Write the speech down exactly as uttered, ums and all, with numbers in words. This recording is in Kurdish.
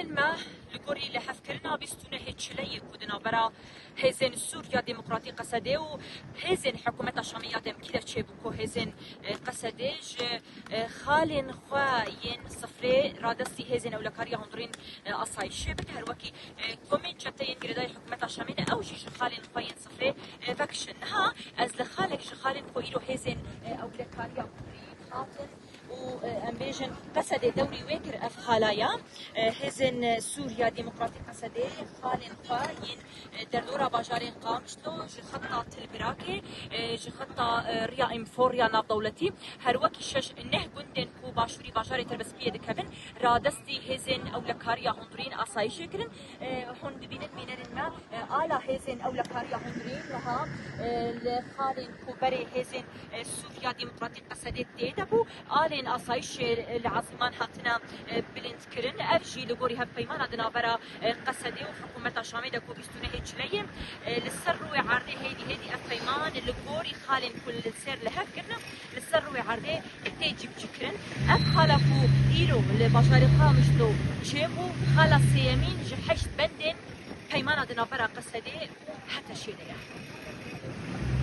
Me li gorî lihevkirina bîst û nehê çileyê ku di navbera Hêzên Sûriya Demokratî, Qesedê, û hêzên Hikûmeta Şamê ya demkî de çêbû, ku hêzên, e, Qesedê ji, e, xalên xwe yên sifrê radestî hêzên ewlekariya hundirîn, e, asayişê bin. Her wekî, e, komên çeteyên girêdayî Hikûmeta Şamê ne, ew jî ji xalên xwe yên sifrê, e, vekişin. Niha ez li xalek ji xalên ku îro hêzên, e, ewlekariya hundirîn hatin û, e, em bêjin, Qesedê dewrî wê kir, ev xala ya. E, hêzên, e, Sûriya Demokratîk Qesedê xalên xwe yên, e, derdora bajarên Qamişlo ji xeta Tilbirakê, e, ji xeta, e, Riya Înfo, Riya Navdewletî, her wekî şeş neh gundên ku başûrî bajarê Tirbespiyê dikevin, radestî hêzên ewlekariya hundirîn asayişê kirin. E, hûn dibînin, bînerên me, e, ala hêzên ewlekariya hundirîn niha, e, li xalên ku berê hêzên, e, Sûriya Demokratîk Qesedê tê de bû, alên asayişê, e, li Ezîman hatine, e, bilindkirin. Ev jî li gorî hevpeymana di navbera, e, Qesedê û Hikûmeta Şamê de ku bîst û nehê çileyê, e, li ser rûyê erdê hêdî hêdî ev peyman li gorî xalên ku li ser li hev kirine, li ser rûyê erdê tê cîbicîkirin. Ev xala ku îro li bajarê Qamişlo çêbû, xala sêyemîn ji heşt bendên peymana di navbera Qesedê û Heteşê de ye.